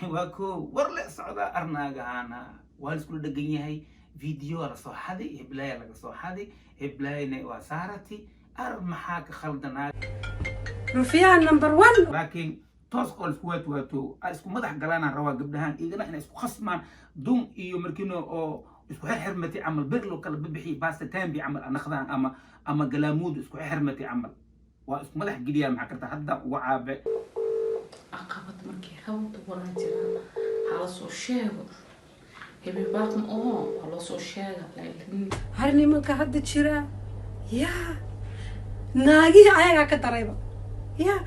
Waa koo war le socdaa arnaagahaana waa la iskula dhegan yahay. Video la soo xaday, heblaaya laga soo xaday, heblaayana waa saarati. Ar maxaa ka khaldanaa? Rufyaan number one. Laakiin toos oo isku waatwaato ay isku madax galaanaan rabaa gabdhahan igana inay isku khasmaan dun iyo markino oo isku xirxirmatay camal, bir loo kala bibixiy, baasta tambi camal anaqdaan ama galaamuud isku xirxirmatay camal, waa isku madax geliyaan. Maxaa karta hadda uga caabe? Caqabad markii hawda waraa jiraa, hala soo sheego hibibaaq ma aho, waa loo soo sheega laakiin Har nimanka hadda jira yaa naagihii ayagaa ka darayba yaa.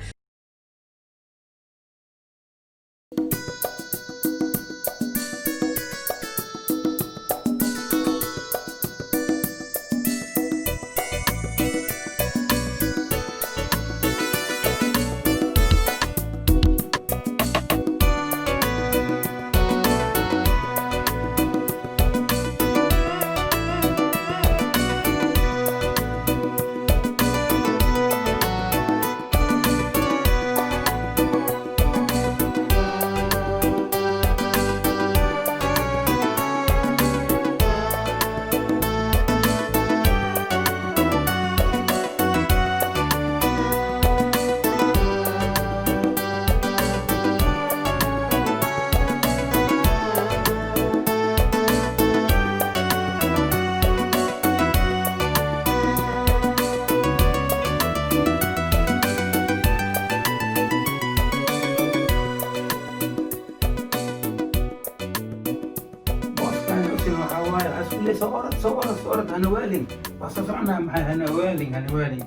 Booskan usin waxaa waaye, waxaa isku leeyahay soo orod, soo orod, soo orod, hana waalin, waa soo soconaa. Maxay hana waalin, hana waalin,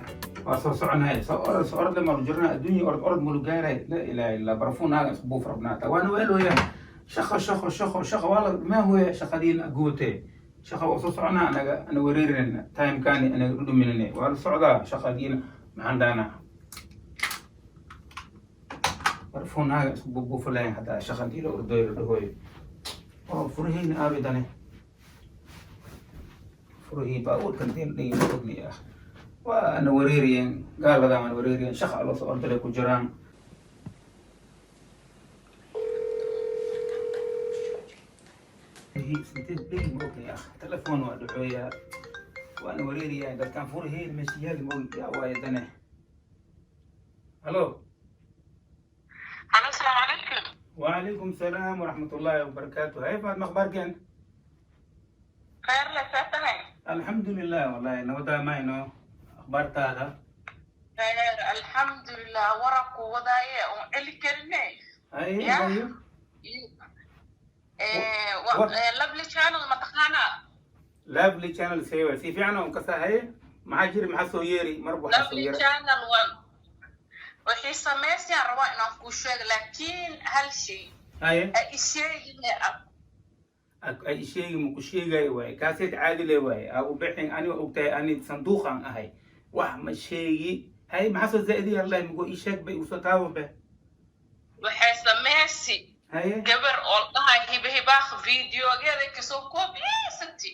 waa soo soconaya. Soo orod, soo orod, lama jirnaa adduunya, orod orod malu gaaray. Laa ilaaha illa, barfuun naaga isku buuf rabnaa taa waana waal weeyaan. Shaqo, shaqo, shaqo, shaqo, waa la maa huwa shaqadiina gootee. Shaqa waa soo soconaa, anaga ana wareerinayna, timekaani anaga dhudhuminayna, waa la socdaa shaqadiina. Maxaan dhaanaa? Barfuun naaga isku buufuuf lahayn hataa shaqadii la ordooyo la dhahooyo. Oo furihiina aabidane, furihii baabuurkan deen dhigi ma ogni ah. Waa ana wareeriyeen gaaladan, waan wareeriyeen. Shaqa loo soo ordalay ku jiraan. Intee dhigi ma ogni ah. Telefoon waa dhacooyaa, waana wareeriyaan dadkan. Furihii meeshiyaali ma ogi yaa waaye dane. Halo. Halo, asalaamu calaykum. وعليكم السلام ورحمة الله وبركاته. هاي فاطمة، أخبارك أنت؟ Khayr le, see tahay? الحمد لله، والله نودا ما إنه أخبار هذا. Khayr, alxamdulilah. Warabku wadaaye oon celi karine. أي. Ya. أيوه. Lovely Channel ma taqaanaa? Lovely Channel sewa si fiican oo kasa haye. Maxaa jiri? Maxaa soo yeeri marba waxaa soo Lovely yeera? Channel one waxay samaysayaan rabaa inaan kuu sheego, laakiin hal shay haye. Ha isheegine. Ay sheegi ma ku sheegayo waaye, kaaseed caadi le waaye aa u bixin. Ani waa ogtahay, ani sanduuqan ahay, wax ma sheegi. Haye, maxaa soo zaa'idiya? Allah mugo ii sheeg bay usoo taawo be. Waxay samaysi haye. Gabar oo la dhahay Hiba Hibaaq videogeeda kasoo koobiyeysati.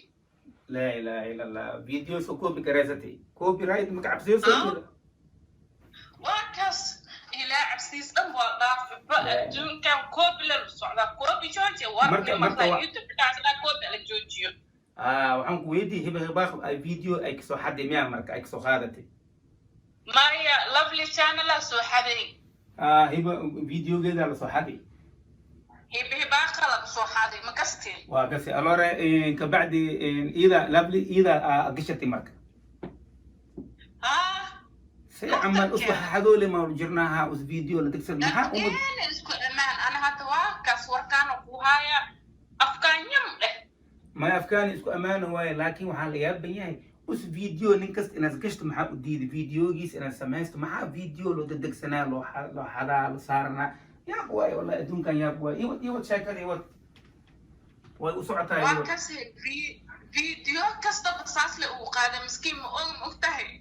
Laa ilaaha illa Allah, video soo copy garaysatay, copyright maka cabsiyo soo jeeda. Waa kaas, ilaa cabsiis dhan waa dhaafiba. Adduunkan koobi la socdaa, koobi joojiya. Marka warni markaa YouTube dhacsanaa, koobi la joojiyo. Ah, waxaan ku weydiiyey Hiba Hibaaq ay video ay kasoo xaday miyaa? Marka ay kasoo qaadatay? Maya, Lovely Channel aa soo xaday. Ah, Hiba videogeeda la soo xaday. Hiba Hibaaqa laga soo xaday, ma kastiin? Waa kasi alore kabacdi ida Lovely ida aa gashatay marka. Ha. Si camal usoo xadoole ma jirnaaha us video la degsad maxaa umad. Dadkeena isku ammaan. Ana hadda waa kaas, warkaana ku haaya, afkaanyam dheh. Maya, afkaani isku ammaano waaye, laakiin waxaa la yaaban yahay us video nin kasta inaad gashto maxaa u diiday? Videogiis inaad samaysto maxaa video loo dedegsanaa, loo xadaa, la saaranaa? Yaab waaye wallahi, adduunkan yaab waaye. Iwad, iwad sheekada, iwad, way u socotaa. Waa iwad. kasi video kastaba saas le uu qaaday. Miskiin ma og, ma og tahay?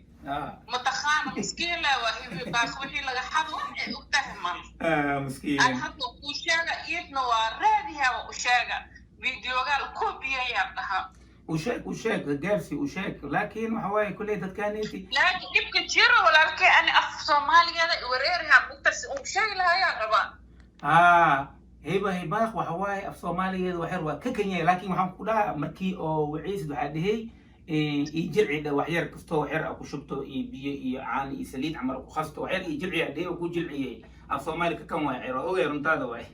Mataqaana, miskiin le waa Hibibaaq, wixii laga xado wax ay og tahay mal. Ah, miskiin. Aan hadda kuu sheega, iidna waa raadiyaa, waa u sheega videogaa la koobiyayaa dhahaa. U sheeg, u sheeg, gaarsi u sheeg, laakiin waxa waaye kulley dadkaaneti. Laakiin dhibka jiro, walaalkay, ani af Soomaaligeeda wareerayaa, mugtasi uu sheegi lahayaa rabaa. Ah. Heba Hibaaq waxa waaye af Soomaaligeeda waxyar waa ka kanyay, laakiin waxaan ku dhahaa markii oo wiciisid waxaa dhehey ii jilci dha, waxyar kastoo waxyar a ku shubto iyo biyo iyo caano iyo saliid camal ku khasto, waxyar ii jilci a dhehey oo ku jilciyey. Af Soomaali ka kan waay, waa ogay, runtaada waay.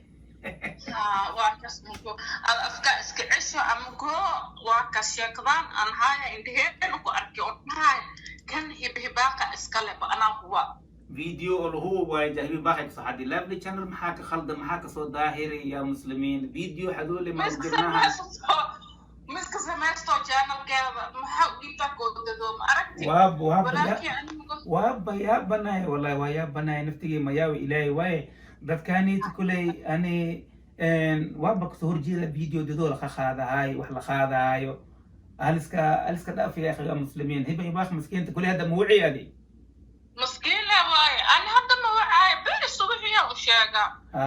Waa kas mugo ad afka iska cesho ama goo, waa kas sheekadaan aan haya indheheena ku arkay oo dhahay kan Hibhibaaqa iskale ba anaa huwa. Video oo lahu waaye ja Hibaaq kasoo xadi Lovely Channel. Maxaa ka khaldan? Maxaa kasoo daahiray yaa muslimiin? Video xadoole ma jirnaha. Miska samaysto channelkeeda, maxaa u dhiibtaa koodado, ma aragti? Waaba waaba. Walaalkii anigu Waaba yaabanahay, wallahi waa yaabanahay naftigii, mayaawa Ilaahay waaye. Dadkaaniita kuley ani waaba kasoo horjeeda video dadoo laka qaadahayo, wax la qaadaayo haliska haliska dhaaf ya akhi ya muslimiin. Hiba Hibaaq miskiinta kuley hadda mawuci adi. Maskiin le waaye, ani hadda ma wacaayo, beri subaxiyaa u sheega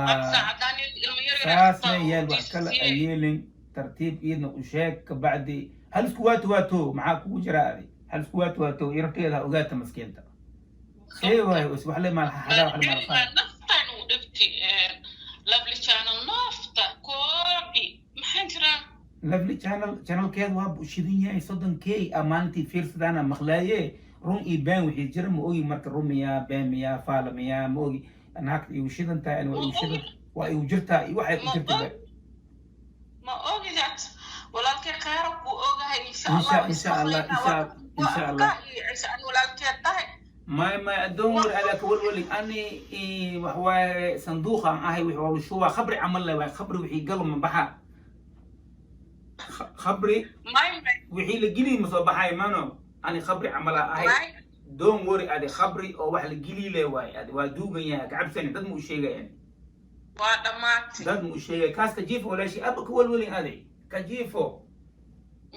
had saacadaan ilmo yar yar. Saasna yaal wax kale ayeelin, tartiib iidna u sheeg, kabacdi halisku waato waato maxaa kugu jira adi, halisku waato waato irabteeda ha ogaata maskiinta see waaye wax le maal xadaa wax le maal qaada. Naftan u dhibti Lovely Channel, nafta koobi maxaa jira? Lovely Channel channelkeeda waa buu shidan yahay, 30K a maalintii fiirsadaana maqlaaye. Run iyo been wixii jira ma ogi. Marka rumiyaa, been miyaa, faala miyaa, ma ogi. Naagta igu shidan tahay ani waa igu shidan, waa igu jirtaa iyo waxay ku jirta ba. Ma ogidat walaalkay, khayra kuu ogahay insha Insha Allah. Insha Allah, insha Allah. Insha walaalkeed tahay. May may, adoon war adaa ka walwali ani wax waaye sanduuqan ahay, wixii waa lushuba khabri camal le waay, khabri wixii galo ma baxa. Khabri may may wixii la geliy ma soo baxay mano, ani khabri camal a ahay. May. Don't worry adi, khabri oo wax la geliy le waay adi, waa duugan yahay, kacabsani, dad ma u sheegayaan. Waa dhammaatay. Dad ma u sheegay kaas, ka jiifo walaashi, aba ka walwalin adi, ka jiifo.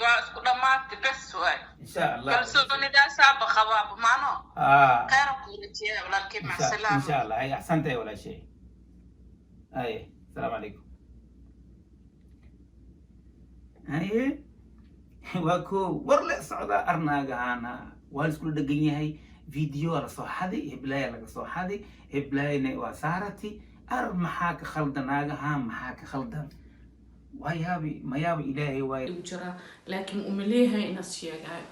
Waa isku dhammaatay, bes waay. Insha Allah. Kalsoonidaasaaba qabaaba maano. Ah. Khayra kuu rajeeya walaalkay, mac salaama. Insha Allah, ay axsantahay walaashay, ay asalaamu calaykum. Haye, waa ko war le socdaa arnaagahaana waa la iskula dhegan yahay. Video la soo xaday, heblaaya laga soo xaday, heblaayana waa saarati. Ar maxaa ka khaldan naagahaan? Maxaa ka khaldan? Waa yaabi, ma yaabi Ilaahay waaye. Igu jiraa, laakiin uma leeyahay inaad sheegaayo.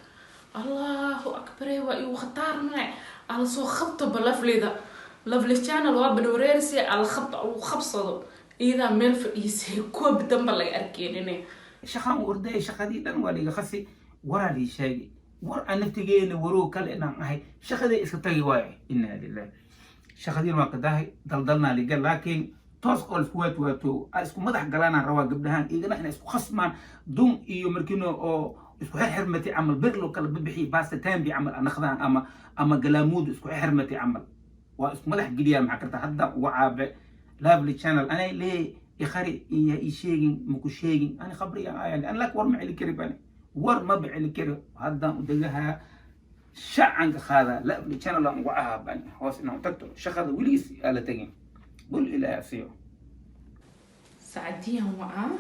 Allahu akbare, waa igu khataarmane ala soo qabto ba Lovelyda, Lovely Channel waa banawareerisay, ala qabto, ugu qabsado iyadaa meel fadhiisay koob damba laga arkeenine. Shaqaan u ordaya, shaqadii dhan waa liiga khasi. Waraa lii sheegay, war aan naftigeena waroo kale inaan ahay, shaqadii iska tagi waaye. Inaa lillahi, shaqadiin waa qadaahay, daldalnaa liga, laakiin toos oo isku waat waato a isku madax galaanaan rabaa gabdhahan igana inay isku khasmaan dun iyo markino oo isku xirxirmatay camal, bir loo kala bibixiy baasta taambi camal anaqdaan ama galaamuud isku xirxirmatay camal, waa isku madax geliyaa. Maxaa karta hadda uga caabe Lovely Channel anay leey ikhari iyo ii sheegin, maku sheegin ani khabriga ayan an lak war ma celi kari bani, war ma baceli kari. Haddaan u degahaa shacanka qaadaa Lovely Channel aan uga ahaa bani hoos inaan u tagto, shaqada weligiis aa la tegin, bul Ilaahay asiyo. Sacdiyan wacaa,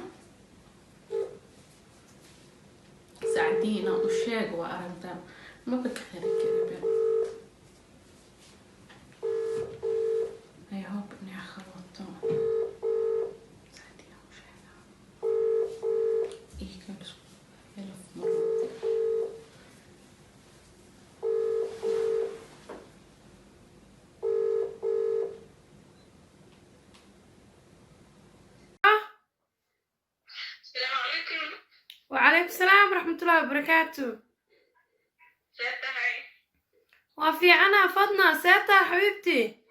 sacdiya inaan u sheego waa arrintan maba ka xiri kariba. I hope inay qabato. Sacdiyan u sheega iikan isku elaf marwada. Asalaamu calaykum. وعليكم السلام ورحمة الله وبركاته. See tahay? وفي أنا فضنا سيتا حبيبتي.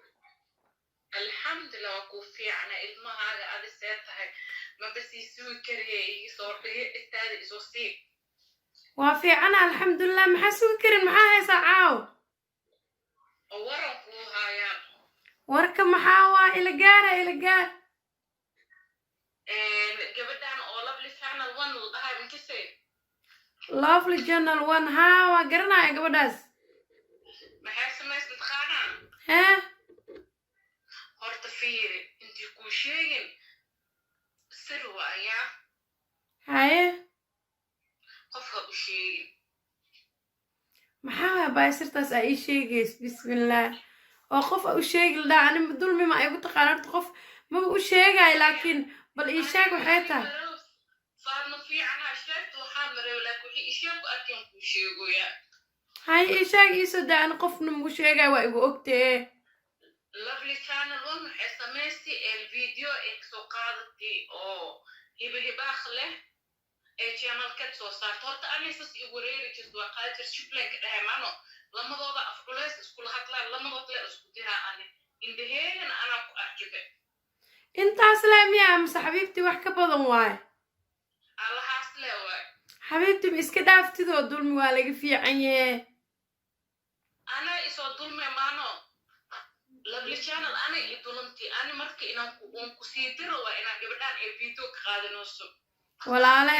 Alxamdulilah, waa kuu fiicana, ilmahaaga adi see tahay? Maba sii sugi kariye, iisoo dhigo istaada isoo sii. وفي أنا الحمد لله، ما حسوك كرن maxaa haysaa caaw? Oo waran kuu haayaan. Warka maxaa waa? Ila gaara, ila gaar. Gabadhan oo Lovely Channel one la dhahay makasay? Lovely Channel one, haa, waa garanaya gabadhaas. Maxay samays mataqaanaa? Hee. Horta fiiri, intii kuu sheegin sir waayaa. Haye. Qofka u sheegin. Maxaa waaya baasirtaas aa ii sheegays? Bismillaah, oo qof u sheegi la dhaha, ani dulmi ma igu taqaan horta qof. Maba u sheegay, laakiin bal ii sheeg waxay tahay. Faadma fiicanaa sheegta, waxaa marew, laakiin wixii isheeg ku arkeen kuu sheegoya. Hay, ii sheeg, iisoo daa. Ani qofna magu sheegay, waa igu ogtee. Lovely Channel One waxay samaystay el video ay kasoo qaadatay oo Hiba Hibaaq leh ee channelkeed soo saarta. Horta aniga sas igu wareeri jirta, waa qaadi jirta shublanka dhahay mano lamadooda af culeys iskula hadlaan, lamadood le isku diraa. Ani indhaheegana anaa ku arkibe. Intaas le miya, mise xabiibtii wax ka badan waaye? Allahaas le waay. Xabiibti, ma iska dhaaftidoo? Dulmi waa laga fiican yahe. Anaa isoo dulme maano Lovely Channel, ana i dulanti ani marka inaan ku uun kusii diro, waa inaan gabadhaan ee video ka qaadanooso. Walaale.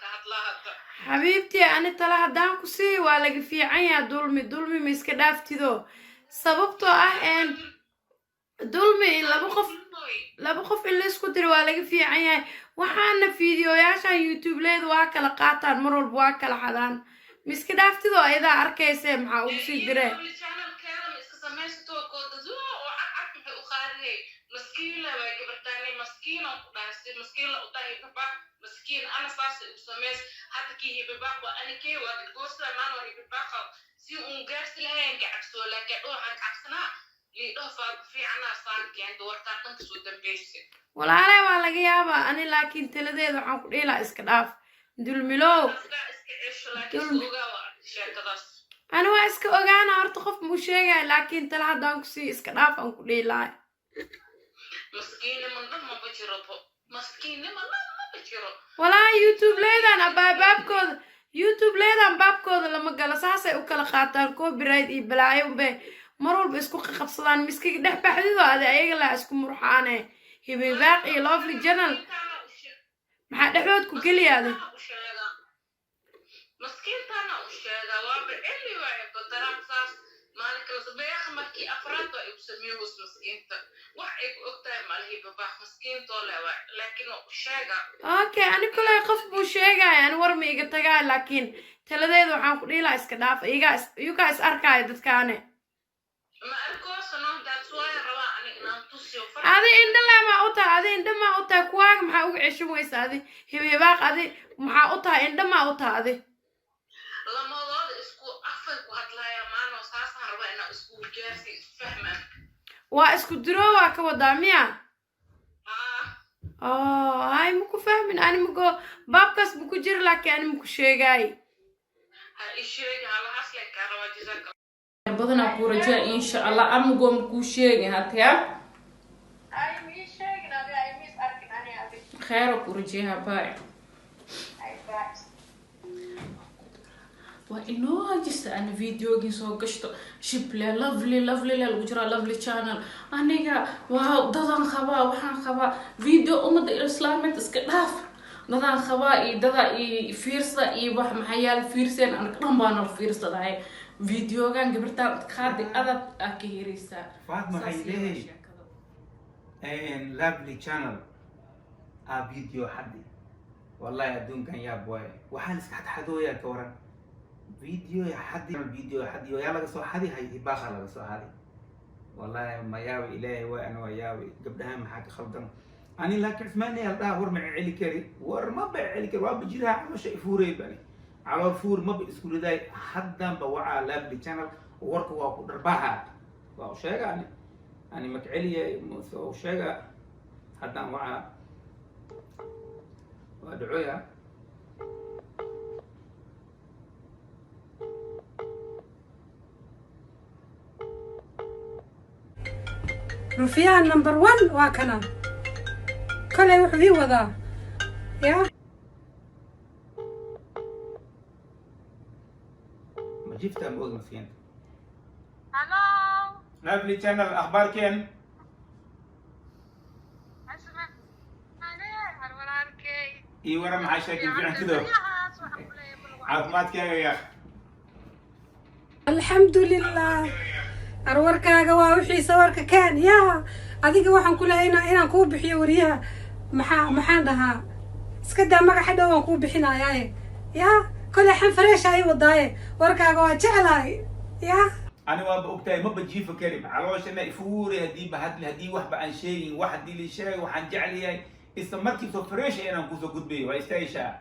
Ka hadlaa hadda. Xabiibtii, ani tala haddaan ku sii, waa laga fiican yaha dulmi. Dulmi ma iska dhaaftido? Sababtoo ah een dulmi in laba qof in laisku diro waa laga fiican yahay. Waxaana fiidiyoyaashan YouTube leeda waa kala qaataan, mar walba waa kala xadaan. Ma iska dhaaftidoo? Ayadaa arkayse, maxaa ugu sii diree? Lovely Channelkeeda ma iska samaysato koodadu oo cadcad maxay u qaadanay? Maskiina waa gabartaane, maskiina ku dhahay, si maskiin la u tahay Hibabaaq maskiin. Ana saas u samays hadda kii Hibabaaq waa ani kee waa goosta maan waa Hibabaaqa si uun gaarsi lahayn ka cabsoo, laakiin dhooxan cabsanaa liidhaho faad fiicanaa saan keenta warkaan dhanka soo dambaysa. Walaale, waa laga yaabaa. Ani laakiin taladeeda waxaan ku dhihi lahaa iska dhaaf dulmilow. Afkaa iska cesho, laakiin Dulmi. iska ogaa waa sheekadaas. Ani waa iska ogaana horta, qof muu sheegaya, laakiin tala haddaan kusii, iska dhaaf aan ku dhihi lahay. Maskiinima dhan maba jiro bo, maskiinnima dhan maba jiro. Walaa, YouTube leedan abaa baabkooda, YouTube leedan baabkooda lama galo. Saasay u kala qaataan, copyright iyo balaayo unbay mar walba isku qabsadaan. Miskiga dhex baxdido ade ayaga laa isku murxaane. Hibibaaq iyo Lovely Channel maxaa dhexdood ku geliyaade? Maskiintaana u sheegaa, waaba celi waaye badaraad saas maalin kale sabeeqa markii afraad waa igu sameeyhoos. Maskiinta wax ay ku ogtahay malahi babaaq, maskiintoo le waay, laakiin waa u sheegaa. Okay, ani koley qof buu sheegaya, ani war ma iga tagaay, laakiin taladeeda waxaan ku dhihi lahaa iska dhaaf. Iyagaa iyagaa is arkaayo dadkaane. Ma arkoosano, that's why rabaa ani inaan tusiyo. Adi indhala maa u tahay? Adi indha maa u tahay? Kuwaaga maxaa uga ceshan weysa adi? Hibibaaq adi maxaa u tahay? Indha maa u tahay adi? Lamadooda isku afay ku hadlaya maano, saasaan rabaa inaan isku gaarsi isfahmaan. Waa isku diro waa ka wadaa miya? Haa. Oh, hay, maku fahmin ani, mago baabkaas bu ku jira, laakiin ani maku sheegaay. Ha i sheegi, halahaas len kaa rabaa, jazaaka. Badanaa kuu rajaa, insha Allah, amagoo makuu sheegin hataya. Ay, mii sheegin adi, ay miis arkin ani adi. Kheyra kuu rajeeha, bye. Ay, bye. Waa inoo hajista ana videogii soo gashto shible Lovely, Lovely le lagu jiraa Lovely Channel. Aniga waa dadaan qabaa, waxaan qabaa video ummadda islaameed iska dhaaf, dadaan qabaa iyo dada iyo fiirsada iyo wax maxaa yaal fiirseen, anaga dhan baa nala fiirsadahay. Videogan gabartaan qaadi adad aa ka hereysaa. Faatma Saas waxay iyo leeyahay sheekada. Lovely Channel aa video xaddi. Wallahi adduunkan yaab waaye, waxaan iska xadxadooyaa. Ka waran video xaddi? Video xaddi yaa laga soo xadi? Hay, Hibaaqa laga soo xadi. Wallahi ma yaabi, Ilaahay waa ana waa yaabi. Gabdhaha maxaa ka khaldan? Ani laakiin Cusmaani al dhaha, war ma celi kari, war ma ba celi kari, waa bijiraha caloosha ifuuray bani, calool fuur maba isku ridaay. Haddanba wacaa Lovely Channel, warka waa ku dharbaaxa, waa u sheega. Ani makceliya u sheega, haddaan wacaa waa dhacoya. Rufyaan number one waa kana. Kolay wuxuu ii wadaa ya. Ma jifta ma og maskiinta. Hello. Lovely Channel, akhbaarkeen? Asmaane har walaalkay. Ii waran, maxaa sheekin fiicantido? Caafimaadkaaga yaa? Alxamdulilah, arwarkaaga waa wixiisa warka kaan yaa. Adiga waxaan ku leeyahay inaan kuu bixiyo wariyaha, maxaa maxaan dhahaa? Iska daa magaxa dhow waan kuu bixinayaaye. Yaa kolay xan fareesha ay wadaaye, warkaaga waa jeclahay yaa. Ani waaba ogtahay, maba jiifa karin, calooshana ifuuri haddii ba hadli, haddii waxba aan sheegin, wax haddii la sheegay waxaan jecel yahay isla markii soo fresh inaan kusoo gudbayo. Waa istaayishaa.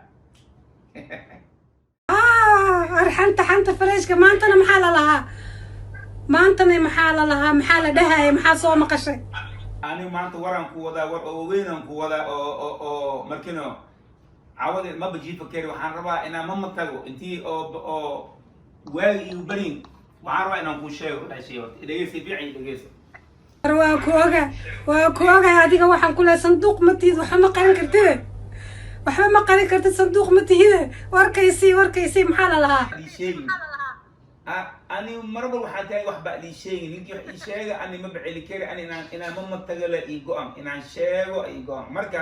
Arxanta xanta freshka maantana maxaa la lahaa? Maantana maxaa la lahaa? Maxaa la dhahaya? Maxaa soo maqashay? Ani maanta waraan ku wadaa, war oo weynaan ku wadaa oo markino cawade maba jiifa kari. Waxaan rabaa inaan mama tago intii oo waagi igu barin. Waxaan rabaa inaan kuu sheego walaashay. Horta dhegeysa, fiican i dhegeysa. War waa ku oga, waa ku ogahay. Adiga waxaan ku lehay sanduuq ma tihid, waxba ma qarin kartide, waxba ma qarin kartid, sanduuq ma tihide. Warkaysii, warkaysii, maxaa la lahaa? Lii sheegin. Ani marba waxaan tahay waxba lii sheegin. Ninkii wax ii sheega ani ma baceli kari. Ani inaan mama tago la ii go-an, inaan sheego ii go-an. Marka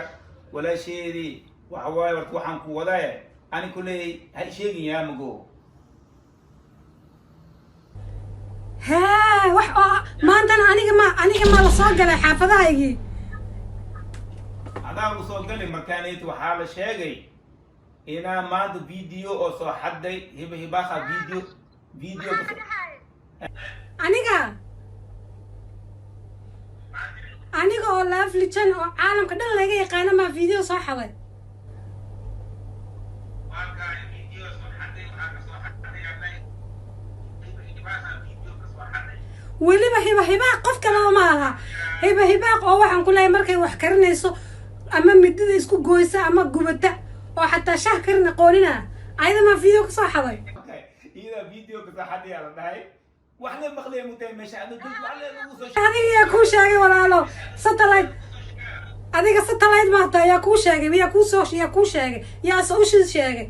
walaasheedii, waxa waaye horta waxaan ku wadaaye, ani kuley ha ii sheegin yaa mago. Hee, wax oo maantana aniga ma la soo galay xaafadahaygii? Adaa lagu soo gali markaanayt. Waxaa la sheegay inaa maanta video oo soo xadday Hiba Hibaakha, video Aniga oo Lovely Channel oo caalamka dhan laga yaqaano maa video soo xaday? Video soo xadday, waxaa ka soo xadday Hiba Hibaakha, video ka soo xadday. Weliba Hiba Hibaaq qof kaleba ma aha, Hiba Hibaaq oo waxaan ku leeyahay markay wax karinayso ama midida isku goysa ama gubata oo xataa shah karin aqoonina, ayada maa video ka soo xaday? Iyada video ka soo xadday la dhahay. Wax la maqlay mutay meesha adu dad wax la lagu soo Adiga yaa kuu sheegay, walaalo? Satellite, adiga satellite maata? Yaa kuu sheegay? Yaa kuu sheegay? Yaa se ushii sheegay?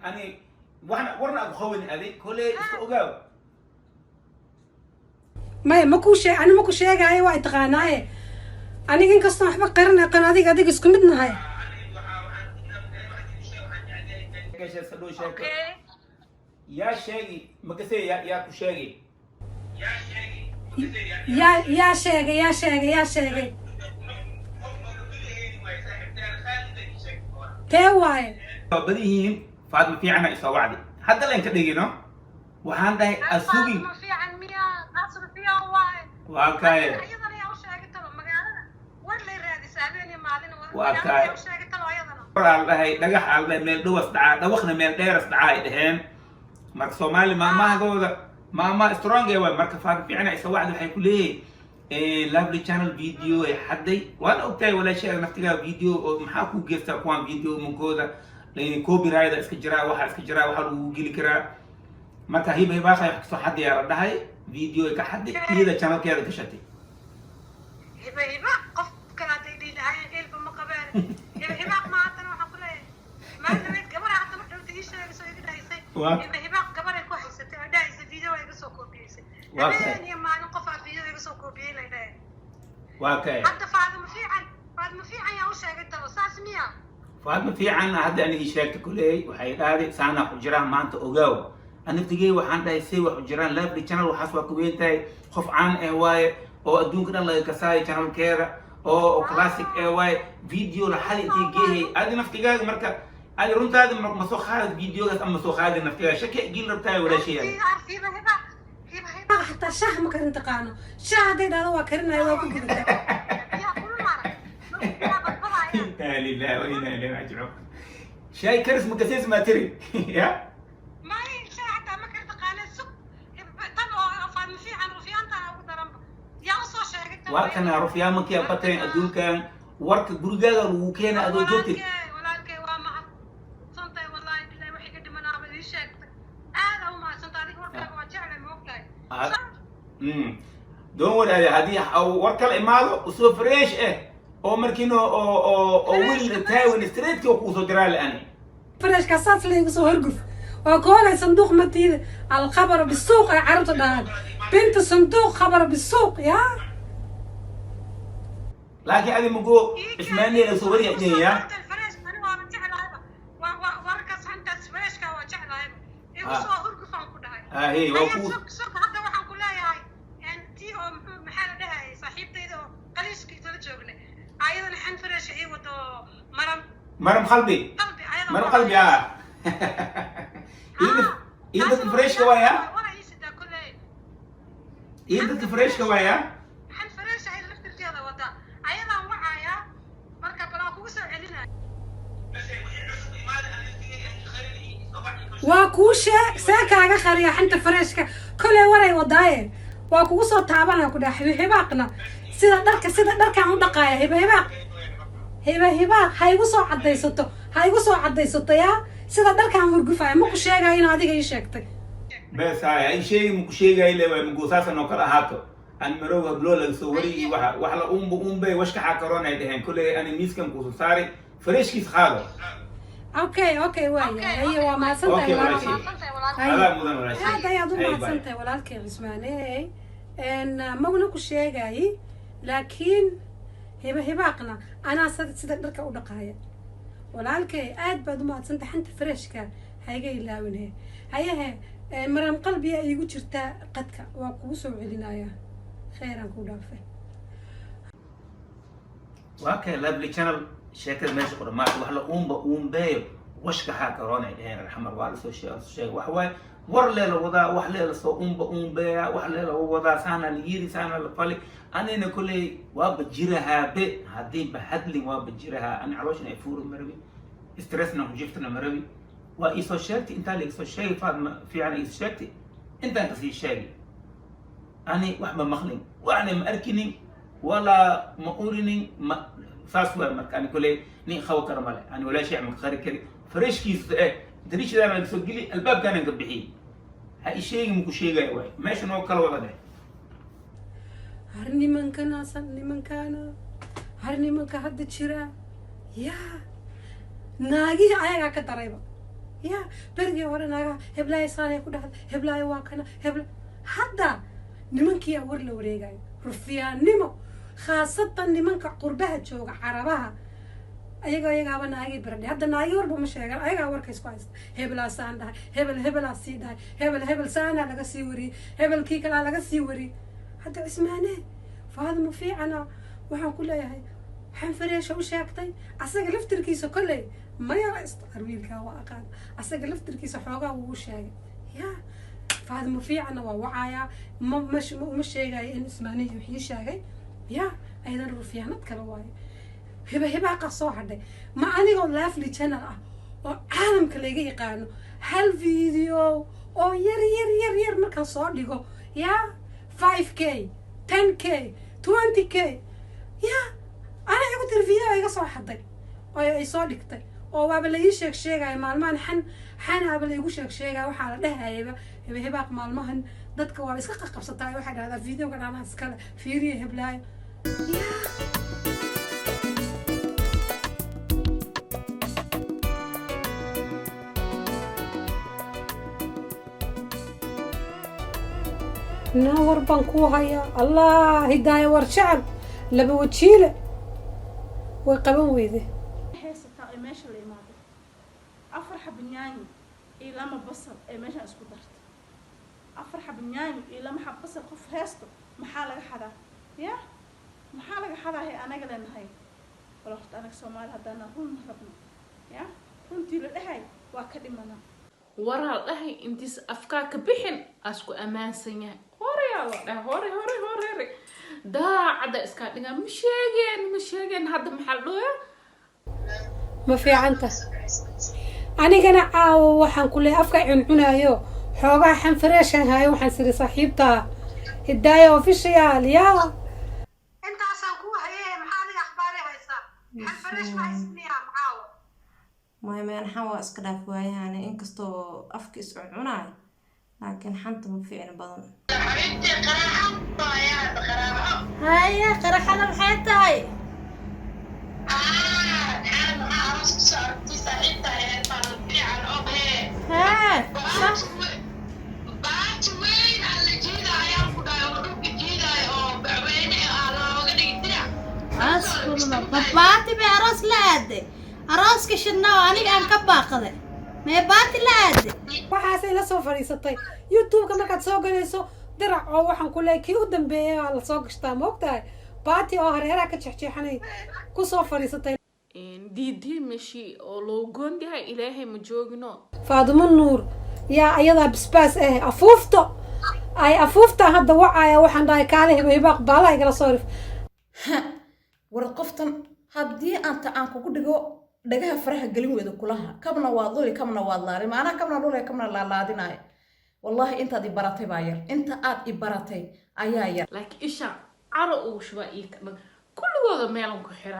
Ani waxna warna aku khawin, adi kole iska ogaaw. Maya, ma kuu sheeg, ani ma ku sheegaayo. Waa taqaanaaye, aniga inkastoo waxba qarin aqan, adiga isku mid nahay. Gasha dhow sheeko yaa sheegi makase, yaa ku sheegi? Yaa sheegay? Yaa sheegay? Yaa sheegay? Tee waaye? Waa badan yihiin. Faatma fiicana isoo wacdi hadda leen ka dhigino. Waxaan dhahay asugin. Fiican miyaa? Asr fiican waaye. Waa kaye. Ayadana yaa u sheegay talo? Magaalada war lay raadisa habeen iyo maalin. Waa kaye. Yaa u sheegay talo ayadana? War aan dhahay dhagax aan dhahay meel dhowas dhacaa, dhawaqna meel dheeras dhacaa ay dhaheen. Marka Soomaali maamahadooda maama strong ee waay. Marka Faatma fiicana isoo wacdi, waxay ku leeyahay Lovely Channel video ay xadday. Waana ogtahay walaashay naftigaa video oo maxaa ku geystaa kuwaan video mankooda copyright iska jiraa, waxaa iska jiraa, waxaa lagu geli karaa. Marka Hiba Hibaaqay wax kasoo xaddayaa la dhahay, video ay ka xadday, iyada channelkeeda gashatay. Hiba Hiba qof kale hadday dhihi lahaayeen ilba ma qabeen. Hiba Hibaaq ma haddana waxaan ku leeyahay maalin gabar hadda marka inta ii sheegayso iga dhahaysay Hiba Hibaaq gabaray ku haysatay oo dhahaysay video ay iga soo koobiyeysay. Waa kay. Habeen iyo maalin qof aa video iga soo koobiyey lay dhahay. Waa kay. Hadda Faadimo Fiican, Faadimo Fiican yaa u sheegay talo? Saas miya? Faatma Fiican hadda aniga ii sheegta kuley. Waxay dhahday saanaa ku jiraan maanta, ogaaw. Anigtigey waxaan dhahay say wax u jiraan? Lovely Channel waxaas waa ku weyn tahay, qof caan ah waaye oo adduunka dhan laga kasaayo channelkeeda oo classic eh waaye. Video la xali intay geehay adi naftigaaga. Marka adi runtaadi ma soo qaadid videogaas ama ma soo qaadid naftigaaga? Shaki gil rabtaay walaashay. Hiba Hiba, Hiba Hiba. Xataa shah ma karin taqaano. Shah hadday dhahdo waa karinaya, waa ku gubata. Biyaha kulul maarag biyaha badbadaaya. Inna lillahi wa inna ilayhi raaji'uun. Shaay karis ma kaseys ma tiri ya? May, shay xataa ma kari taqaana. Sug tan oo Faadmo Fiican rufiyaantaana ugu daranba yaa usoo sheegay tan? Waa kana rufyaamankia bateen adduunkan. Warka gurigaaga lagu keena adoo joogtid. Walaalkey, walaalkey, waa mahadsantahay. Wallaahi bilahi waxay ka dhimanaaba ii sheegtay. Aada u mahadsantay adiga. Warkaaga waa jeclay, ma ogtahay? Don't worry adi, haddii war kala imaado usoo fresh eh oo markiina oo wiil taawan straight oo kuusoo diraa la ani. Freshka saas laygu soo horguf waa koolay. Sanduuq ma tiida, alkhabar bisuuq ay carabta dhahaan, binta sanduuq khabar bisuuq yaa. Laakiin adi mugo ismaaniya la soo wariya ya. Fresh ani waaba jeclahayba. Warkaas intaas freshka waa jeclahayba, igu soo hurgufaan ku dhahay. Ahe, waa Haya, ku sug, sug, hadda waxaan ku leeyahay tii oo maxaa la dhahayay, saaxiibtayda oo qaliishkii tala joognay, ayadana xan fresh ii wado, Maram. Maram Qalbi. Qalbi ayada. Maram Qalbi, ah, iyada freshka waaya. Wara ii sida. Iyo dadka freshka waaya. Xan fresh ay laftirkeeda wadaa, ayadaan wacayaa marka, bal aan kugu soo celinaya. Waa kuu sheeg, see kaaga khariya xanta freshka? Koley waray wadaaye, waa kugu soo taabanaya, ku dhaha hibahibaaqna sida dharka, sida dharkaan u dhaqaaya. Hibahibaaq, hibahibaaq ha igu soo cadaysato, ha igu soo cadaysato. Yaa sida dharkaan hurgufaya, ma ku sheegaya in adiga ii sheegtay. Bes haya, ay sheegi, maku sheegay le waay. Mugusaasan oo kale ahaato, aan marow habloo laga soo wari, waxa wax la umba umbe washkaxaa karoon ay dheheen. Kolley ani miiskan kuusoo saari, freshkiis qaado. Okay, waaya, haye, waa mahadsantahay. Okay, walaalkay. Walaashay. Haye. Adaa mudan, walaashay. Aad ayaad u Hey, bye. mahadsantahay, walaalkay Cismaane. Magna ku sheegay, laakiin hiba hibaaqna anaa sida dharka u dhaqaaya. Walaalkay, aad baad u mahadsantahay. Xanta freshka hayga ilaawinhe. Hayehe, maram qalbiya iigu jirtaa qadka, waa kugu soo celinaya. Kheyraan ku dhaafay. Waa kay Lovely Channel, sheekada meesha ku dhamaatay. Wax la uumba uumbeeyo washkaxaa karoon ay dheheen alxamar. Waa lasoo sheeg, lasoo sheegay. Wax waaye, war lee la wadaa, wax lee lasoo umba uumbeeya, wax lee la wadaa, saana la yiri, saana la fali. Anina kolley waaba jirahaa be, haddii ba hadlin waaba jirahaa. Ani calooshan ay fuuri marabi, stressna ku jiftana marabi. Waa iisoo sheegtay, intaa la iisoo sheegay. Faadma fiican iisoo sheegtay, intaan kasii sheegay. Ani wax ma maqlin, waxna ma arkinin, walaa ma urinin, ma saas waay. Marka ani koley nin qabo kara male, ani walaa shay ma qari kari. Freshkiisa eh dariishadaan laga soo geli, albaabkaanaan ka bixiyey. Ha i sheegi, maku sheegayo waay. Meesha noo kala wada dheh. Har nimankana, nimankaana, har nimanka hadda jira yaa naagihii ayagaa ka darayba. Ya berigii hore naagaha heblaayo saanay ku dhahda, heblaayo waa kana hebla. Hadda nimankiyaa war la wareegayo, rufiyaannimo, khaasatan nimanka qurbaha jooga, Carabaha. Ayaga ayagaaba naagii baradhay. Hadda naagii warba ma sheegan, ayagaa warka isku haysta. Hebelaasaan dhahay, hebel hebelaa sii dhahay, hebel hebel saanaa laga sii wariyey, hebelkii kalaa laga sii wariyey. Hadda Cismaane, Faadimo fiicana, waxaan ku leeyahay xanfareesha u sheegtay. Asaga laftirkiisa kolley maya wiilkaa waa aqaan, asaga laftirkiisa xoogaa wuu u sheegay. Ya Faadimo fiicanna waa wacayaa, ma uma sheegayo in Ismaanihi wixii sheegay. Ya aydan rufiyaanad kale waayo, hiba hibaaqa soo hadhay. Ma anigoo Lovely Channel ah oo caalamka laga yaqaano, hal video oo yar yar yar yar markaan soo dhigo, ya 5K, 10K, 20K. Ya ana igu tiri video iga soo xaday oo ay soo dhigtay, oo waaba la ii sheeg sheegaya maalmahan. Xan xanaaba la igu sheeg sheegaya. Waxaa la dhehayaba hiba hibaaq maalmahan dadka waaba iska qaqabsataa. Waxay dhahdaa videoga dhanaha iskale fiiriya heblaayo ya. Naa war baan kuu hayaa. Allah hidaaya, war jecel laba wajiile way qaban weyde. Haysataa ee meesha la imaaday afar xaba yaanyo iyo lama basal ee meeshaan isku dartay. Afar xaba yaanyo iyo lama xab basal qof haysto, maxaa laga xadaa? Ya maxaa laga xadaa? He anaga leenahay wala horta anaga Soomaali haddaana run rabno, ya runtii la dhahay waa ka dhimanaa. Waraa la dhahay intiis afkaa ka bixin asku ammaansan yahay. Horeyaa la dhahay, hore hore hore hore daacadda iskaa dhigaa. Ma sheegeen, ma sheegeen. Hadda maxaa la dhahoyaa? Ma fiicanta. Anigana caawa waxaan ku leeyahay afka cuncunaayo, xoogaa xanfareeshan haayo. Waxaan siri saaxiibtaa Hidaaya Official yaa. Intaasaan ku haye, maxaa adiga akhbaari haysaa? Xanfareesh ma haysid miyaa macaawo? Maya, meenxan waa iska dhaaf waayahane, inkastoo afka is cuncunaayo, laakiin xanta ma fiicna badan. Haya, qaraxada maxay tahay? Hee sax. Asfurla babaati bay aroos la aaday, arooska shidnaa oo aniga aan ka baaqday, mee baati la aaday. Waxaasay la soo fadhiisatay YouTube-ka. Markaad soo galayso dirac oo waxaan ku leeyahay kii u dambeeyay waa lasoo gashtaa, ma ogtahay? Baati oo hareeraha ka jeexjeexanay kusoo fadhiisatay. Diidii meeshii oo loo goon yahay, Ilaahay ma joogino. Faadimo Nuur yaa ayadaa basbaas ah afuufto. Ay afuuftaan hadda wacaya, waxaan dhahay kaale Hiba Hibaaq baalaha igala soo rif. War qoftan haddii aanta aan kugu dhigo dhagaha faraha gelin weydo kulaha, kabna waad luli, kabna waad laalin, maanaa kabna lulaya, kabna laalaadinaya. Wallaahi intaad i baratay baa yar, inta aad i baratay ayaa yar. Laakiin isha caro ugu shubaa iyo ka dhan kulligooda meelan ku xiraa.